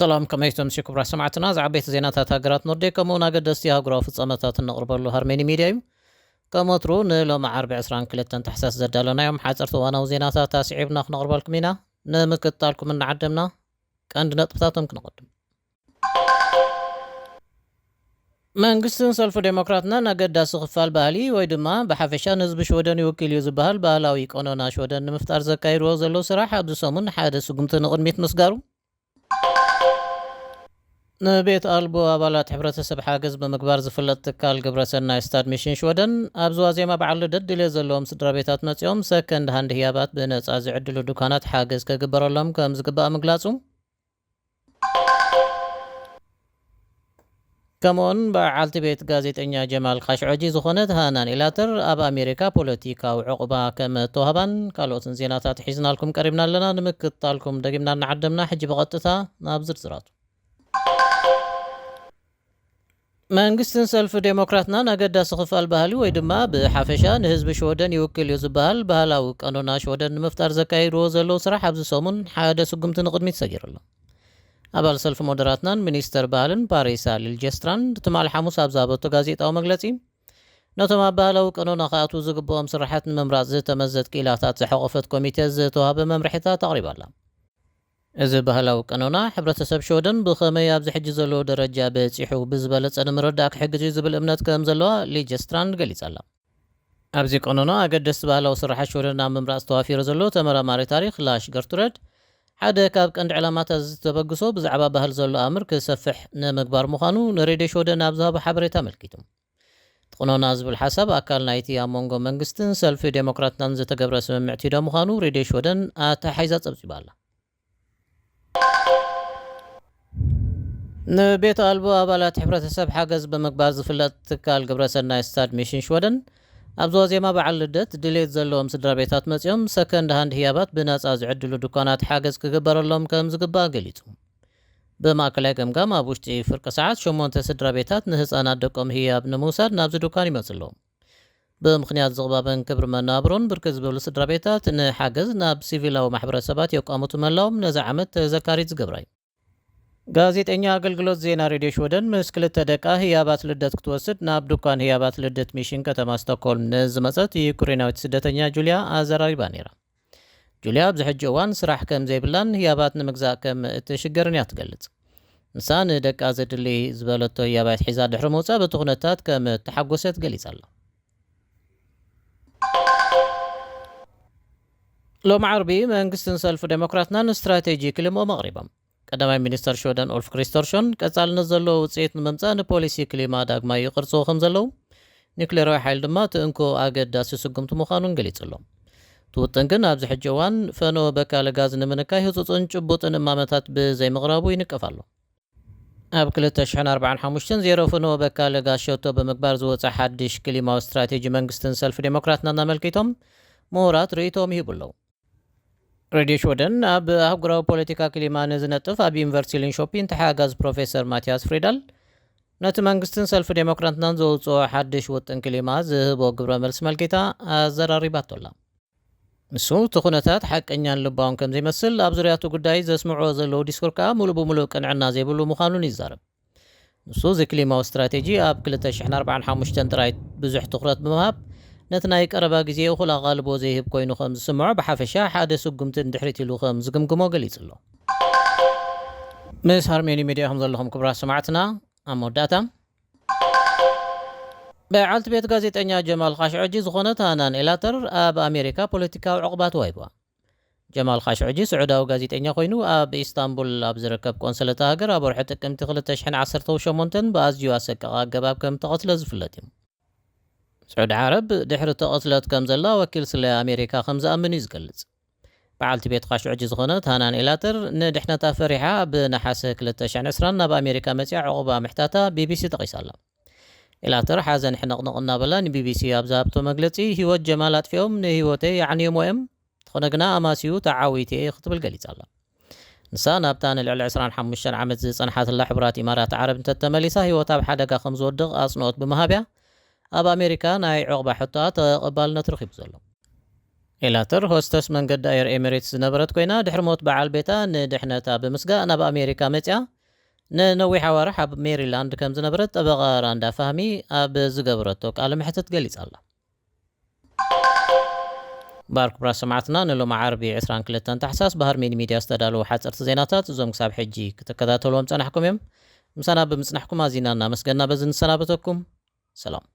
ሰላም፣ ከመይ ትምሲ ክቡራት ሰማዕትና? ዝዓበይቲ ዜናታት ሃገራት ኖርዴ ከምኡውን ኣገደስቲ ኣህጉራዊ ፍጻመታት እነቕርበሉ ሃርሜኒ ሚድያ እዩ። ከም ወትሩ ንሎሚ ዓርቢ ዕስራን ክልተን ታሕሳስ ዘዳለናዮም ሓጸርቲ እዋናዊ ዜናታት ኣስዒብና ክነቕርበልኩም ኢና። ንምክትታልኩም እናዓደምና ቀንዲ ነጥብታቶም ክነቐድም። መንግስትን ሰልፊ ዴሞክራትናን ኣገዳሲ ክፋል ባህሊ ወይ ድማ ብሓፈሻ ንህዝቢ ሽወደን ይውክል እዩ ዝበሃል ባህላዊ ቀኖና ሽወደን ንምፍጣር ዘካይድዎ ዘለዉ ስራሕ ኣብዚ ሰሙን ሓደ ስጉምቲ ንቕድሚት ምስጋሩ፣ ንቤት ኣልቦ ኣባላት ሕብረተሰብ ሓገዝ ብምግባር ዝፍለጥ ትካል ግብረሰናይ ስታድ ሚሽን ሽወደን ኣብዚ ዋዜማ በዓል ልደት ድሌት ዘለዎም ስድራ ቤታት መጺኦም ሰከንድ ሃንድ ህያባት ብነጻ ዝዕድሉ ድኳናት ሓገዝ ክግበረሎም ከም ዝግባእ ምግላጹ፣ ከምኡውን በዓልቲ ቤት ጋዜጠኛ ጀማል ካሽዖጂ ዝኾነት ሃናን ኢላተር ኣብ ኣሜሪካ ፖለቲካዊ ዕቑባ ከም እተዋህባን ካልኦትን ዜናታት ሒዝናልኩም ቀሪብና ኣለና። ንምክትታልኩም ደጊምና እናዓደምና፣ ሕጂ ብቐጥታ ናብ ዝርዝራቱ። መንግስትን ሰልፊ ዴሞክራትናን ኣገዳሲ ክፋል ባህሊ ወይ ድማ ብሓፈሻ ንህዝቢ ሽወደን ይውክል እዩ ዝበሃል ባህላዊ ቀኖና ሽወደን ንምፍጣር ዘካይድዎ ዘለዉ ስራሕ ኣብዚ ሰሙን ሓደ ስጉምቲ ንቕድሚት ሰጊሩ ኣሎ። ኣባል ሰልፊ ሞደራትናን ሚኒስተር ባህልን ፓሪሳ ሊልጀስትራንድ ትማሊ ሓሙስ ኣብ ዝሃበቶ ጋዜጣዊ መግለጺ፣ ነቶም ኣብ ባህላዊ ቀኖና ክኣትዉ ዝግብኦም ስራሓት ንምምራጽ ዝተመዘት ክኢላታት ዝሓቖፈት ኮሚቴ ዝተዋህበ መምርሒታት ኣቕሪባ ኣላ። እዚ ባህላዊ ቀኖና ሕብረተሰብ ሽወደን ብኸመይ ኣብዚ ሕጂ ዘለዎ ደረጃ በጺሑ ብዝበለጸ ንምርዳእ ክሕግዝ እዩ ዝብል እምነት ከም ዘለዋ ሊጀስትራንድ ገሊጻ ኣላ። ኣብዚ ቀኖና ኣገደስቲ ባህላዊ ስራሓት ሽወደን ኣብ ምምራጽ ተዋፊሩ ዘሎ ተመራማሪ ታሪኽ ላሽ ገርቱረድ፣ ሓደ ካብ ቀንዲ ዕላማታት እዚ ተበግሶ ብዛዕባ ባህሊ ዘሎ ኣምር ክሰፍሕ ንምግባር ምዃኑ ንሬድዮ ሽወደን ኣብ ዝሃቦ ሓበሬታ ኣመልኪቱ። እቲ ቀኖና ዝብል ሓሳብ ኣካል ናይቲ ኣብ መንጎ መንግስትን ሰልፊ ዴሞክራትናን ዝተገብረ ስምምዕ ቲዶ ምዃኑ ሬድዮ ሽወደን ኣተሓሒዛ ጸብጺባ ኣላ። ንቤት ኣልቦ ኣባላት ሕብረተሰብ ሓገዝ ብምግባር ዝፍለጥ ትካል ግብረሰናይ ስታድ ሚሽን ሽወደን፣ ኣብዚ ዋዜማ በዓል ልደት ድሌት ዘለዎም ስድራ ቤታት መጺኦም ሰከንድ ሃንድ ህያባት ብነጻ ዝዕድሉ ድኳናት ሓገዝ ክግበረሎም ከም ዝግባእ ገሊጹ። ብማእከላይ ገምጋም ኣብ ውሽጢ ፍርቂ ሰዓት ሸሞንተ ስድራ ቤታት ንህጻናት ደቆም ህያብ ንምውሳድ ናብዚ ድኳን ይመጹ ኣለዉ። ብምኽንያት ዝቕባበን ክብሪ መናብሮን ብርክት ዝበሉ ስድራ ቤታት ንሓገዝ ናብ ሲቪላዊ ማሕበረሰባት የቋምቱ ምህላዎም ነዚ ዓመት ተዘካሪት ዝገብራ እዩ። ጋዜጠኛ ኣገልግሎት ዜና ሬድዮ ሽወደን ምስ ክልተ ደቃ ህያባት ልደት ክትወስድ ናብ ድኳን ህያባት ልደት ሚሽን ከተማ ስቶክሆልም ንዝመጸት ዩክሬናዊት ስደተኛ ጁልያ ኣዘራሪባ ነይራ። ጁልያ ኣብዚ ሕጂ እዋን ስራሕ ከም ዘይብላን ህያባት ንምግዛእ ከም እትሽገርን እያ ትገልጽ። ንሳ ንደቃ ዘድሊ ዝበለቶ ህያባት ሒዛ ድሕሪ ምውጻእ በቲ ኩነታት ከም እተሓጎሰት ገሊጻ ኣላ። ሎም ዓርቢ መንግስትን ሰልፊ ዴሞክራትናን ስትራቴጂ ክልምኦም ኣቕሪቦም። ቀዳማይ ሚኒስተር ሽወደን ኡልፍ ክሪስተርሾን ቀጻልነት ዘለዎ ውጽኢት ንምምጻእ ንፖሊሲ ክሊማ ዳግማይ ይቕርጽዎ ከም ዘለዉ፣ ኒክሌራዊ ሓይሊ ድማ እቲ እንኮ ኣገዳሲ ስጉምቲ ምዃኑን ገሊጹ ኣሎ። እቲ ውጥን ግን ኣብዚ ሕጂ እዋን ፈነወ በካለ ጋዝ ንምንካይ ህጹጽን ጭቡጥን እማመታት ብዘይምቕራቡ ይንቀፍ ኣሎ። ኣብ ክልተ ሽሕን ኣርባዓን ሓሙሽተን ዜሮ ፈነወ በካለ ጋዝ ሸቶ ብምግባር ዝወጸ ሓድሽ ክሊማዊ ስትራቴጂ መንግስትን ሰልፊ ዴሞክራትናን ኣመልኪቶም ምሁራት ርእይቶኦም ይህቡ ኣለዉ። ሬድዮ ሽወደን ኣብ ኣህጉራዊ ፖለቲካ ክሊማ ንዝነጥፍ ኣብ ዩኒቨርሲቲ ሊንሾፒን ተሓጋዝ ፕሮፌሰር ማቲያስ ፍሪዳል ነቲ መንግስትን ሰልፊ ዴሞክራትናን ዘውፅኦ ሓድሽ ውጥን ክሊማ ዝህቦ ግብረ መልሲ መልኪታ ኣዘራሪባቶ ኣላ። ንሱ እቲ ኩነታት ሓቀኛን ልባውን ከም ዘይመስል ኣብ ዙርያ እቲ ጉዳይ ዘስምዕዎ ዘለዉ ዲስኩር ከኣ ሙሉእ ብሙሉእ ቅንዕና ዘይብሉ ምዃኑን ይዛረብ። ንሱ እዚ ክሊማዊ ስትራቴጂ ኣብ ክልተ ሽሕን ኣርባዓን ሓሙሽተን ጥራይ ብዙሕ ትኹረት ብምሃብ ነቲ ናይ ቀረባ ግዜ እኹል ኣቓልቦ ዘይህብ ኮይኑ ከም ዝስምዖ ብሓፈሻ ሓደ ስጉምቲ ንድሕሪት ኢሉ ከም ዝግምግሞ ገሊጹ ኣሎ። ምስ ሃርሜኒ ሚድያ ኢኹም ዘለኹም ክቡራት ሰማዕትና። ኣብ መወዳእታ በዓልቲ ቤት ጋዜጠኛ ጀማል ካሽዖጂ ዝኾነት ሃናን ኤላተር ኣብ ኣሜሪካ ፖለቲካዊ ዕቑባ ተዋሂብዋ። ጀማል ካሽዑጂ ስዑዳዊ ጋዜጠኛ ኮይኑ ኣብ ኢስታንቡል ኣብ ዝርከብ ቆንስል እታ ሃገር ኣብ ወርሒ ጥቅምቲ ክልተ ሽሕን ዓሰርተ ሸሞንተን ብኣዝዩ ኣሰቃቒ ኣገባብ ከም ተቐትለ ዝፍለጥ እዩ። ስዑዲ ዓረብ ድሕሪ እቲ ቅትለት ከም ዘላ ወኪል ስለያ ኣሜሪካ ከም ዝኣምን እዩ ዝገልጽ። በዓልቲ ቤት ካሽዑጂ ዝኾነት ሃናን ኤላተር ንድሕነታ ፈሪሓ ኣብ ነሓሰ ክልተ ሽሕን ዕስራን ናብ ኣሜሪካ መጺኣ ዕቑባ ምሕታታ ቢቢሲ ጠቒሳ ኣላ። ኤላተር ሓዘን ሕንቕንቕ እናበላ ንቢቢሲ ኣብ ዝሃብቶ መግለጺ፣ ህይወት ጀማል ኣጥፊኦም ንህይወተይ የዕንዮም እዮም፣ እንተኾነ ግና ኣማስዩ ተዓዊተ እየ ክትብል ገሊጻ ኣላ። ንሳ ናብታ ንልዕሊ ዕስራን ሓሙሽተን ዓመት ዝጸንሓትላ ሕቡራት ኢማራት ዓረብ እንተተመሊሳ ህይወታ ኣብ ሓደጋ ከም ዝወድቕ ኣጽንኦት ብምሃብያ፣ ኣብ ኣሜሪካ ናይ ዕቑባ ሕቶኣ ተቐባልነት ረኺቡ ዘሎ። ኤላተር ሆስተስ መንገዲ ኣየር ኤሚሬትስ ዝነበረት ኮይና፣ ድሕሪ ሞት በዓል ቤታ ንድሕነታ ብምስጋእ ናብ ኣሜሪካ መጺኣ፣ ንነዊሕ ኣዋርሕ ኣብ ሜሪላንድ ከም ዝነበረት ጠበቓ ራንዳ ፋህሚ ኣብ ዝገበረቶ ቃለ መሕትት ገሊጻ ኣላ። ባር ክቡራት ሰማዕትና፣ ንሎሚ ዓርቢ ዕስራን ክልተን ታሕሳስ ብሃርሜን ሚድያ ዝተዳለዉ ሓፀርቲ ዜናታት እዞም ክሳብ ሕጂ ክትከታተልዎም ጸናሕኩም እዮም። ምሳና ብምጽናሕኩም ኣዚና እናመስገና በዚ ንሰናበተኩም። ሰላም።